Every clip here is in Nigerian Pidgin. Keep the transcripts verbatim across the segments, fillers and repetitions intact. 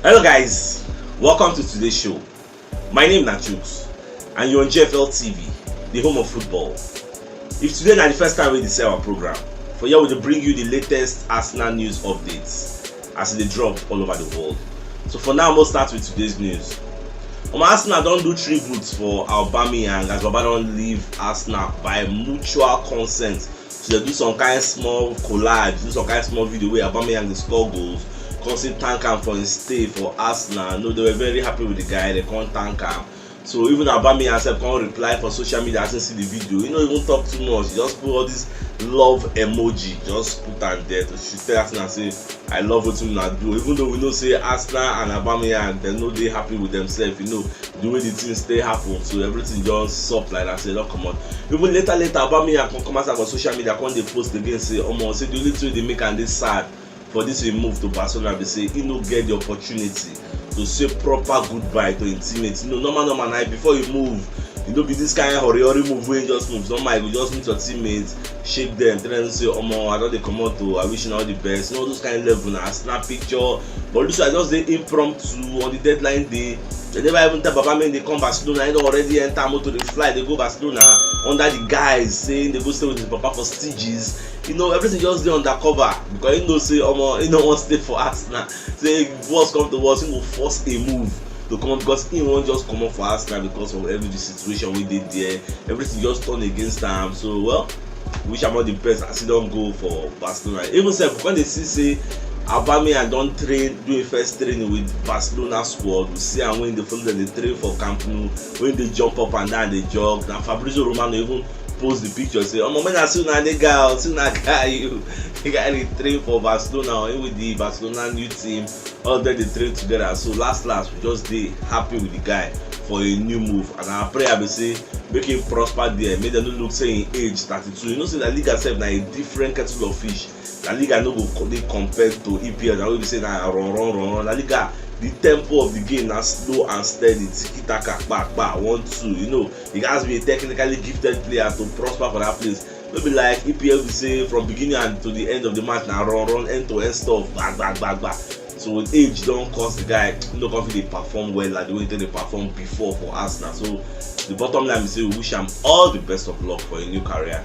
Hello guys, welcome to today's show. My name na Chuks and you're on G F L T V, the home of football. If today na the first time we dey see our program, for here we dey bring you the latest Arsenal news updates as e dey drop all over the world. So for now, we'll start with today's news. Um, Arsenal don do tribute for Aubameyang as Baba don leave Arsenal by mutual consent. So they do some kind small collage, do some kind small video where Aubameyang dey score goals, come say thank am for his stay for Arsenal. No, they were very happy with the guy, they come thank am. So even Aubameyang sef come reply for social media as he see the video. He no even talk too much, he just put all this love emoji, just put am there to show tell Arsenal say I love wetin una do. Even though we know say Arsenal and Aubameyang dem no dey happy with themselves, you know, the way the things take happen, so everything just soft like that, say don comot. Even later later, Aubameyang come come outside for social media, come dey post again say, omo, say the only thing wey dey make am dey sad for this him move to Barcelona be say he no get the opportunity to say proper goodbye to him teammates. You know, normal normal na before you move, you no be this kind hurry hurry move wey you just move. Normal, you go just meet your teammates, shake them, tell them say, omo, I don dey comot o, I wish you all the best. You know, those kind level na snap picture. But this one just dey impromptu on the deadline day. They never even tell Baba make they come Barcelona. He don already enter motor, dey fly, dey go Barcelona under the guise say they go stay with his papa for stages. You know, everything just dey undercover because he know say, omo, he no wan stay for Arsenal. Say worst come to worst, he go force a move to comot because he wan just comot for Arsenal because of every the situation wey dey there. Everything just turn against am. So, well, wish am all the best as he don go for Barcelona. Even sef, when they see say Aubameyang don train, do him first training with Barcelona squad, we see am when they follow them dey train for Camp Nou, when they jump up and down, dey jog. Na Fabrizio Romano even post the picture say, omo, man, I see una nigga o, see una guy o. The guy dey train for Barcelona o, him with the Barcelona new team. All of them dey train together. So last last, we just dey happy with the guy for a new move, and our prayer be say make him prosper there, make dem no look say him age thirty-two. You know say La Liga sef na a different kettle of fish. La Liga no go co- dey compared to E P L, na wey be say na run run run run. La Liga, the tempo of the game na slow and steady, tiki taka, kpa kpa, one two. You know, you gats be a technically gifted player to prosper for that place. No be like E P L be say from beginning and to the end of the match na run run, end to end stuff, gba gba gba gba. So with age don cause the guy no come fit dey perform well like the way he take dey perform before for Arsenal. So the bottom line be say we wish am all the best of luck for him new career.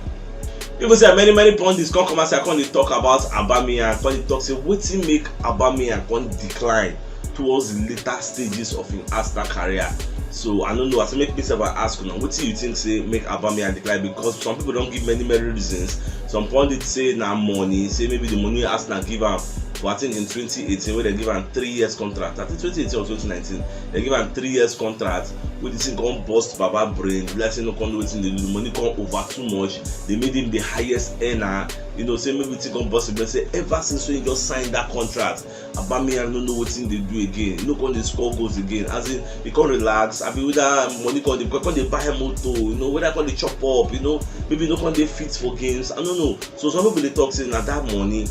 People say many many pundits come come outside come dey talk about Aubameyang, come dey talk say wetin make Aubameyang come decline towards the later stages of him Arsenal career. So I no know, as I make myself I ask una, wetin you think say make Aubameyang decline? Because some people don give many many reasons. Some pundits say na money, say maybe the money Arsenal give am for, I think, in twenty eighteen, wey dem give am three years contract. I think twenty eighteen or twenty nineteen, dem give am three years contract. Wey the thing come burst Baba brain, be like say no come do wetin dey do, the money come over too much. They made him the highest earner. You know, say maybe the thing come burst him brain say ever since when he just signed that contract, Aubameyang no know wetin dey do again. He no come dey score goals again. As in, he come relax. Abi whether money come dey, come dey buy motor, you know, whether come dey chop up, you know, maybe no come dey fit for games. I no know. So some people dey talk say na that money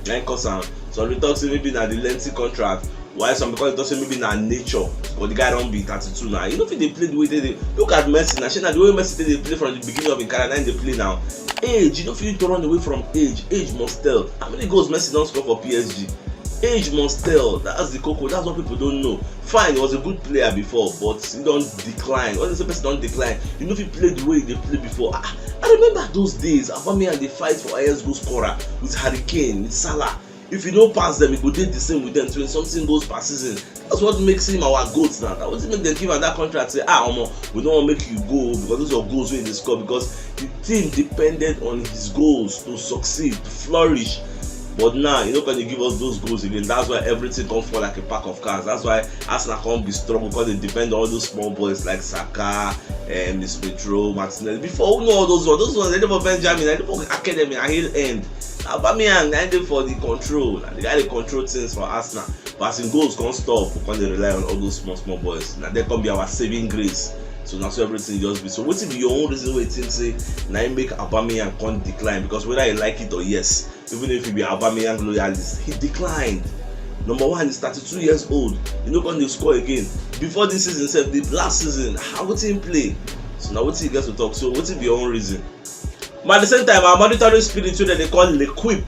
na him cause am. Some dey talk say maybe na the lengthy contract. While some people dey talk say maybe na nature, but the guy don be thirty-two now. You no fit dey play the way they dey. Look at Messi now. Shey na the way Messi take dey play from the beginning of him career na him dey play now? Age, you no fit run away from age. Age must tell. How many goals Messi don score for P S G? Age must tell. That's the koko. That's what people don't know. Fine, he was a good player before, but he don decline. When they say person don decline, you no fit play the way you dey play before. Ah, I remember those days. Aubameyang dey fight for highest goal scorer with Harry Kane, with Salah. If you no pass them, e go dey the same with them. Twenty something goals per season. That's what makes him our goat now. That wetin make them give am that contract. Say, ah, omo, we don't want make you go because those are goals wey dey score, because the team depended on his goals to succeed, to flourish. But now, you know, can you give us those goals again? That's why everything come fall like a pack of cards. That's why Arsenal can't be strong, because they depend on all those small boys like Saka, um, Smith Rowe, Martinelli. Before, who know all those ones? Those ones, they dey for Benjamin, they dey for academy, I hear end. Aubameyang, na dey for the control. Na the guy dey control things for Arsenal. But as in goals can't stop, we can't dey rely on all those small, small boys. Now they can be our saving grace. So now so everything just be. So wetin be your own reason wey you think say na him make Aubameyang come decline? Because whether you like it or yes, even if you be Aubameyang loyalist, he declined. Number one, he's thirty-two years old. He no come dey score again. Before this season sef, the last season, how wetin him play? So now wetin you get to talk? So wetin be your own reason? But at the same time, our monitoring spirit wey dem dey call L'Equipe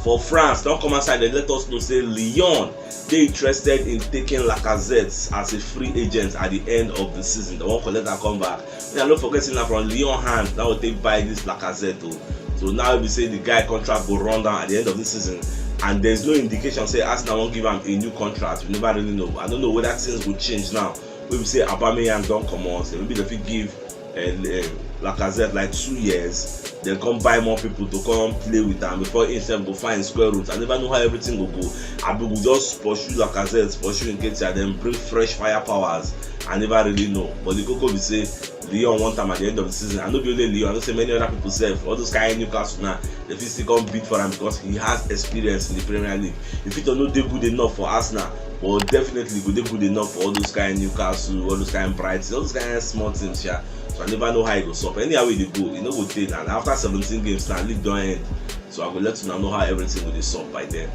for France don come outside, dem let us know say Lyon dey interested in taking Lacazette as a free agent at the end of the season. Dem wan collect am come back. Make una no forget say na from Lyon hand na we take buy this Lacazette o. So now be say the guy contract go run down at the end of the season, and there's no indication say Arsenal wan give am a new contract. We never really know. I don't know whether things go change now wey be say Aubameyang don comot. Maybe dem fit give uh, Lacazette like two years, then come buy more people to come play with am before himself go find square root. I never know how everything go go. Abi go just pursue Lacazette, pursue Nketiah, then bring fresh fire powers. I never really know. But the koko be say Lyon want am at the end of the season. I no be only Lyon, I know say many other people sef. All those kind Newcastle now, dem fit still come bid for am because he has experience in the Premier League. He fit no dey good enough for Arsenal, but definitely go dey good enough for all those kind Newcastle, all those kind Brighton, all those kind small teams, yeah. So I never know how e go sup. Anyhow e dey go, e no go tey now. After seventeen games now, league don end. So I go let una know how everything go dey sup by then.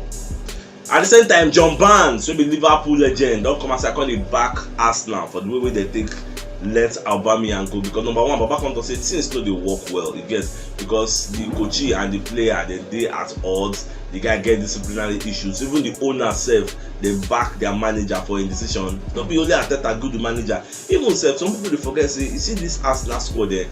At the same time, John Barnes, wey be Liverpool legend, don come outside come dey back Arsenal for the way wey dem take let Aubameyang go, because number one, Baba come talk say things no dey work well, you get, because the coachee and the player dem dey at odds. The guy get disciplinary issues. Even the owner sef dey back their manager for im decision. No be only Arteta good the manager. Even sef, some people dey forget say, you see this Arsenal squad there,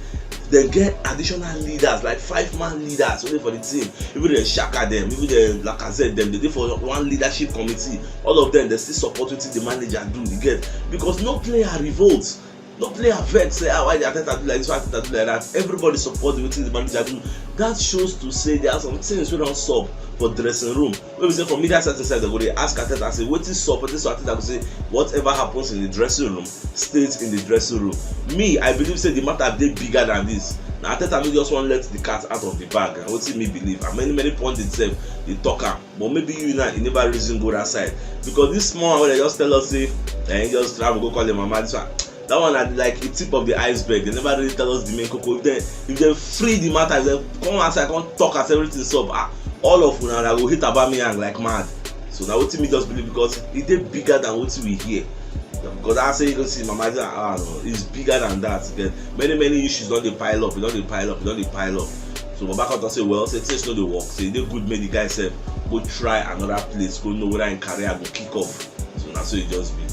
dem get additional leaders, like five man leaders only for the team. Even dem Xhaka dem, even dem Lacazette dem, dem dey for one leadership committee. All of them, dem still support wetin the manager do, you get, because no player revolt. No player vex say, ah, why the Arteta do like this, why Arteta do like that. Everybody support wetin the manager do. That shows to say there are some things wey don sup for dressing room. Wey be say from media side to side, dem go dey ask Arteta say, wetin sup, wetin sup? Arteta go say, whatever happens in the dressing room stays in the dressing room. Me, I believe say the matter dey bigger than this. Na Arteta no just wan let the cat out of the bag. Na wetin me believe. And many, many pundits sef dey talk am. But maybe you now, you never reason go that side. Because this small one wey dem just tell us say, eh, he just travel go call him mama, this one, that one na like a tip of the iceberg. Dem never really tell us the main koko. If dem, if dem free the matter, if dem come outside, come talk as everything sup, ah, all of una, una go hate Aubameyang like mad. So na wetin me just believe, because e dey bigger than wetin we hear. Because I say you go see mama, ah, no, it's bigger than that. Get many, many issues don dey pile up, e don dey pile up, e don dey pile up. So Baba come talk say, well, say things no dey work. Say e dey good make the guy sef go try another place, go know whether im career go kick off. So na so e just be.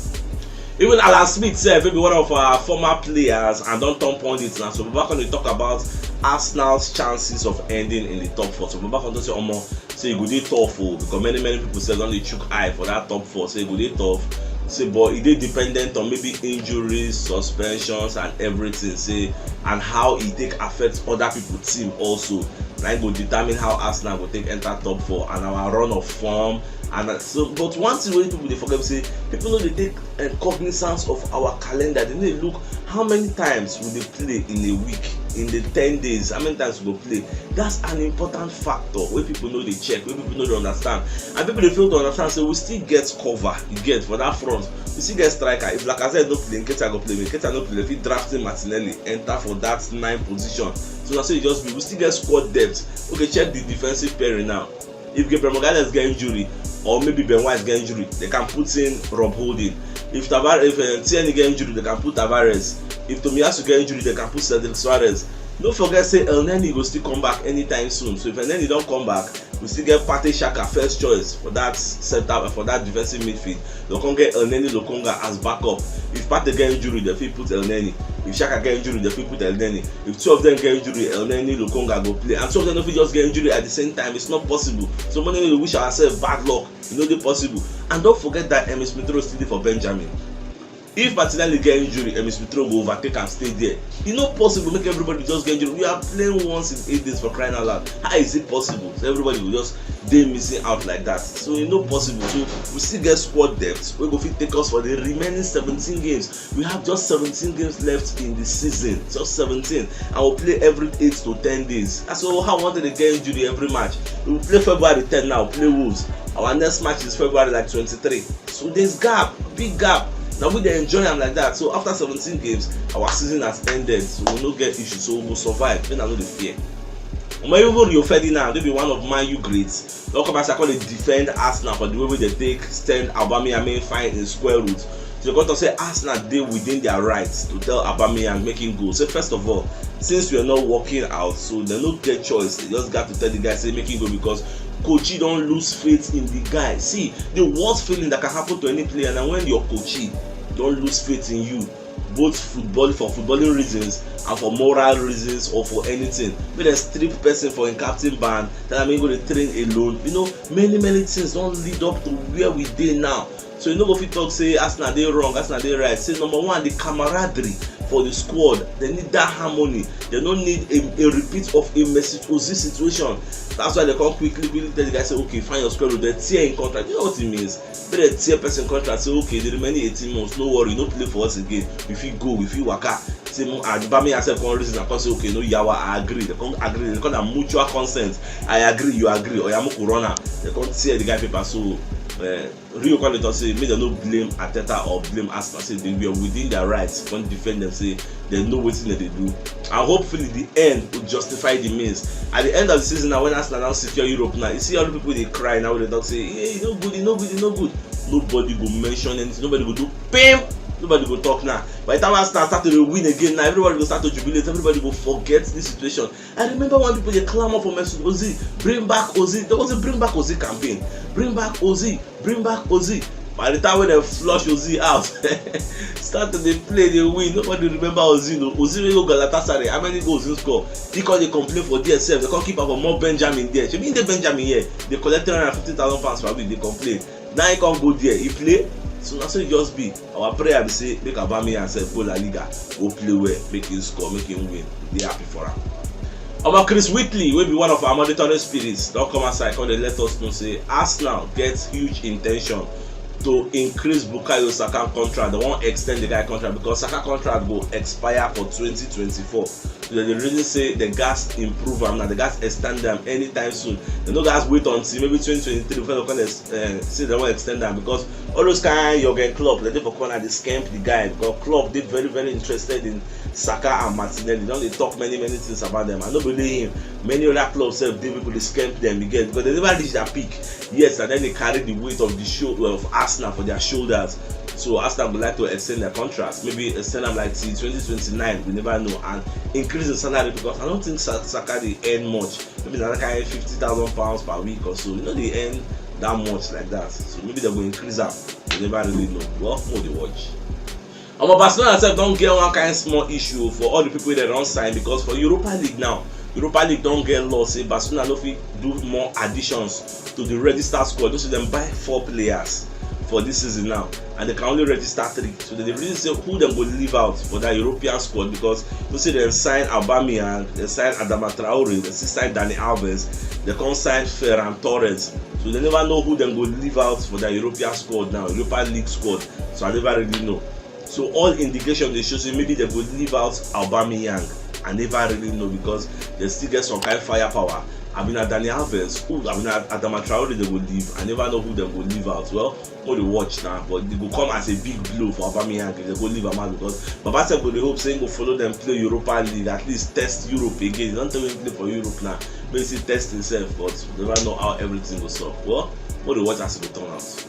Even Alan Smith sef, wey be one of our former players and don turn pundit now, so Baba come dey talk about Arsenal's chances of ending in the top four. So Baba come talk say, omo, say e go dey tough o, because many, many people sef don dey chook eye for that top four. Say e go dey tough. Say, but e dey dependent on maybe injuries, suspensions, and everything. Say, and how e take affect other people team also. Na e go determine how Arsenal go take enter top four and our run of form. And uh, so, but one thing wey people dey forget be say, people no dey take uh, cognizance of our calendar. Dem no dey look how many times we dey play in a week, in the ten days, how many times we go play. That's an important factor wey people no dey check, wey people no dey understand. And people dey fail to understand say we still get cover, you get, for that front. We still get striker. If Lacazette no play, Nketiah go play. If Nketiah no play, dem fit draft in Martinelli, enter for that nine position. So na so e just be. We still get squad depth. Okay, check the defensive pairing now. If Gabriel Magalhaes get injury, or maybe Ben White get injury, dem can put in Rob Holding. If Tavares, if uh, Tierney get injury, dem can put Tavares. If Tomiyasu get injury, dem can put Cedric Soares. No forget say Elneny go still come back anytime soon. So if Elneny don come back, we still get Partey, Xhaka first choice for that center, for that defensive midfield. Dem come get Elneny, Lokonga as backup. If Partey get injury, dem fit put Elneny. If Xhaka get injury, dem fit put Elneny. If two of them get injury, Elneny, Lokonga go play. And two of them no fit just get injury at the same time. It's not possible. So many people wish ourselves bad luck. E no dey possible. And don't forget that Emile Smith Rowe still dey for Benjamin. If Martinelli get injury, Emile Smith Rowe go overtake am, stay there. E no possible make everybody just get injury. We are playing once in eight days, for crying out loud. How is it possible? So everybody go just dey missing out like that. So e no possible. So we still get squad depth wey go fit take us for the remaining seventeen games. We have just seventeen games left in the season, just seventeen, and we play every eight to ten days. And so how we wan take dey get injury every match? We play February ten now, play Wolves. Our next match is February, like, twenty-three. So there's gap, big gap. Na we dey enjoy am like that. So after seventeen games, our season has ended. So we no get issue. So we go survive. Make una no dey fear. Omo, even Rio Ferdinand, wey be one of Man U greats, don come outside come dey defend Arsenal for the way wey dem take stand Aubameyang, make im find im square root. So dem come talk say Arsenal dey within their rights to tell Aubameyang make im go. Say, first of all, since we are not working out, so dem no get choice. Dem just gat to tell the guy say make im go, because coachee don lose faith in the guy. See, the worst feeling that can happen to any player na when your coachee don lose faith in you, both football, for footballing reasons and for moral reasons or for anything. Make dem strip person for im captain ban, tell am make e go dey train alone. You know, many many things don lead up to where we dey now. So you no go fit talk say Arsenal dey wrong, Arsenal dey right. Say number one, the camaraderie for the squad. They need that harmony. They no need a, a repeat of a Mesut Ozil situation. That's why they come quickly quickly tell the guy say, okay, find your square root. They tear im contract. You know what it means? Make dem tear person contract, say, okay, the remaining eighteen months, no worry, no play for us again. We fit go, we fit waka. Say mo Aubameyang sef come reason and come say, okay, no yawa, I agree. They come agree, they call am mutual consent. I agree, you agree. Oya, make we run am. They come tear the guy paper. So uh, Rio come dey talk say make dem no blame Arteta or blame Arsenal, say they were within their rights, come defend them, say they know wetin dem dey do. And hopefully the end will justify the means. At the end of the season now, when Arsenal now secure Europe now, you see all the people dey cry now, they talk say, hey, e no good, e no good, e no good. Nobody go mention anything, nobody go do pim, nobody go talk now. By the time Arsenal start to dey win again now, everybody go start to jubilate, everybody go forget this situation. I remember when people dey clamor for Mesut Ozil, bring back Ozil. There was a bring back Ozil campaign. Bring back Ozil, bring back Ozil. By the time when they flush Ozil out, start to dey play, dey win. Nobody remember Ozil. No, Ozil wey go Galatasaray. How many goals he score? He come dey complain for there sef. They come keep am for more Benjamin there. Shebi he dey Benjamin here. They collect three hundred fifty thousand pounds per week. They complain. Now he come go there. He play. So na so e just be. Our prayer be say make Aubameyang sef go La Liga, go play well, make him score, make him win. We dey happy for am. Omo, Chris Whitley, wey be one of our monitoring spirits, don come outside come dey let us know say Arsenal get huge intention to increase Bukayo Saka contract. They wan extend the guy contract because Saka contract go expire for twenty twenty-four. So they dey reason say they gats improve am now, they gats extend am anytime soon. They no gats wait until maybe twenty twenty-three before they come ex- uh, say they wan extend am, because all those kind Jurgen Klopp, they dey for corner, they scamp the guy, because Klopp dey very very interested in Saka and Martinelli. Don dey talk many many things about them. I no believe him. Many other clubs sef dey, people dey scamp them again because they never reach their peak yet, and then they carry the weight of the show of Arsenal for their shoulders. So Arsenal would like to extend their contracts, maybe extend them like till twenty twenty-nine. We never know, and increase in salary, because I don't think Sa- Saka dey earn much. Maybe another kind fifty thousand pounds per week or so. You know they earn that much like that. So maybe they will increase up. We never really know. Well, more the watch. Omo, Barcelona sef don get one kind small issue for all the people wey dem don sign, because for Europa League now, Europa League don get law say Barcelona no fit do more additions to the registered squad. Just say dem buy four players for this season now, and they can only register three. So they dey reason say who dem go leave out for that European squad, because you see dem sign Aubameyang, dem sign Adama Traore, dem still sign Dani Alves, dem come sign Ferran Torres. So they never know who dem go leave out for their European squad now, Europa League squad. So I never really know. So all indication dey show say maybe they go leave out Aubameyang. I never really know because they still get some kind firepower. I mean, Dani Alves, who I mean, Adama Traore, they go leave. I never know who they go leave out. Well, all the watch now, but they go come as a big blow for Aubameyang if they go leave am out, because Baba sef go dey hope say he go follow them play Europa League, at least test Europe again. He don tell him play for Europe now, make he test himself, but we never know how everything go sup. Well, all the watch as e go turn out.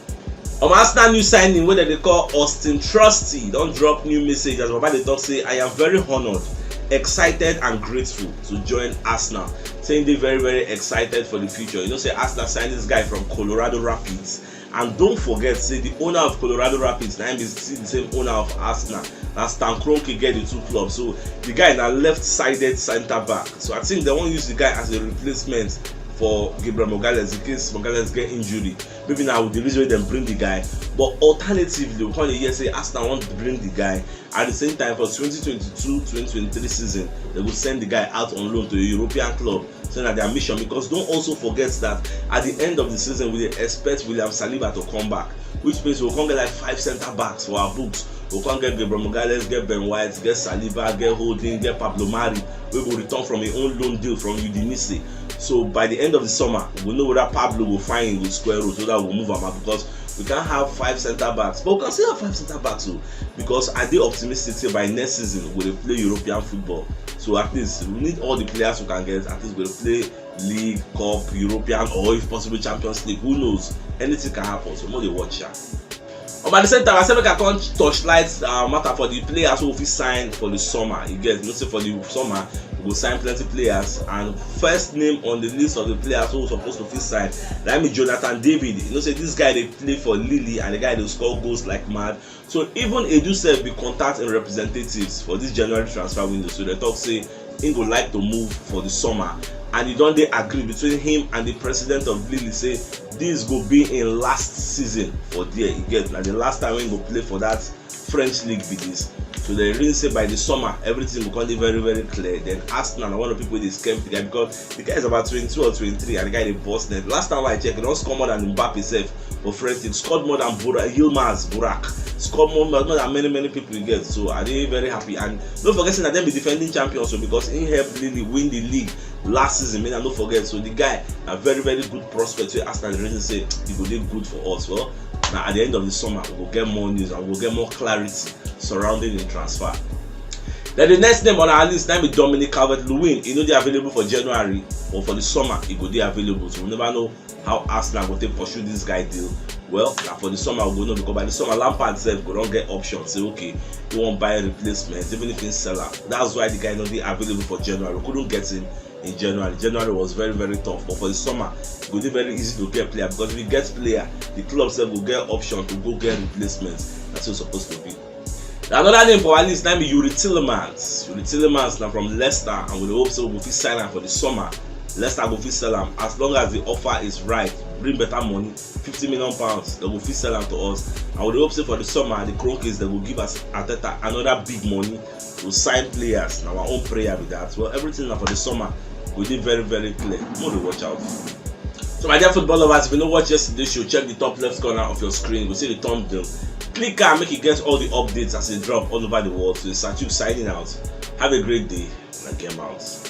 Um, Arsenal new signing wey dem dey call Austin Trusty don drop new message as Baba dey talk say, I am very honoured, excited and grateful to join Arsenal. Saying they very very excited for the future. You know say Arsenal signed this guy from Colorado Rapids, and don't forget say the owner of Colorado Rapids na him be still the same owner of Arsenal. Na Stan Kroenke get the two clubs. So the guy na left-sided centre back. So I think they wan use the guy as a replacement for Gabriel Magalhaes in case Magalhaes get injury. Maybe now the reason why dem bring the guy. But alternatively, we come dey hear say Arsenal wan bring the guy. At the same time, for twenty twenty-two twenty twenty-three season, they go send the guy out on loan to a European club. So na their mission, because don't also forget that at the end of the season, we dey expect William Saliba to come back, which means we come get like five centre backs for our books. We come get Gabriel Magalhaes, get Ben White, get Saliba, get Holding, get Pablo Mari, wey go return from him own loan deal from Udinese. So by the end of the summer, we know whether Pablo go find him go square root, whether we go move am out, because we can't have five centre backs, but we can still have five centre backs o, because I dey optimistic say by next season we go dey play European football. So at least we need all the players we can get. At least we go dey play league, cup, European, or if possible Champions League. Who knows? Anything can happen. So make dey watch am. Um, at the same time, I say make I come torchlight uh, matter for the players who fit sign for the summer. You get, you know say for the summer, go sign plenty players, and first name on the list of the players who suppose to fit sign, na im be Jonathan David. You know say this guy dey play for Lille and the guy dey score goals like mad. So even Edu sef bin contact im representatives for this January transfer window, so dem talk say im go like to move for the summer, and e don dey agreed between him and the president of Lille say this go be im last season for there. You get, na the last time wey im go play for that French league be this. So dem reason say by the summer everything go come dey very, very clear. Then Arsenal na one of the people wey dey scam the guy, because the guy is about twenty-two or twenty-three and the guy dey burst net. Last time I check, he don score more than Mbappe sef for French league, scored more than Burak, Yilmaz Burak, scored more, more than many, many people you get. So I dey very happy, and no forget say na dem be defending champions, so because he help Lille win the league last season, make I no forget. So the guy na very, very good prospect wey Arsenal dey reason say e go dey good for us. Well, na at the end of the summer we go get more news and we go get more clarity surrounding the transfer. Then the next name on our list na be Dominic Calvert-Lewin. E no dey available for January, but for the summer e go dey available. So we never know how Arsenal go take pursue this guy deal. Well, na for the summer we go know, because by the summer Lampard sef go don get option, say okay, he wan buy replacement, even if he sell am. That's why the guy no dey available for January. We couldn't get him in January. January was very, very tough, but for the summer e go dey very easy to get player, because if you get player, the club sef go get option to go get replacement. That's what it's supposed to be. Another name for our list na be Youri Tielemans. Youri Tielemans na from Leicester, and we dey hope say we go fit sign am for the summer. Leicester go fit sell am as long as the offer is right, bring better money, fifty million pounds. Dem go fit sell am to us, and we dey hope say for the summer the Kroenkes dem go give us, Arteta, another big money to sign players. Na our own prayer be that. Well, everything na for the summer go dey very, very clear. Make we dey watch out. So my dear football lovers, if you no watch yesterday show, check the top left corner of your screen. You go see the thumbnail. Click am make you get all the updates as e drop all over the world. So it's Sachuk signing out. Have a great day. And game out.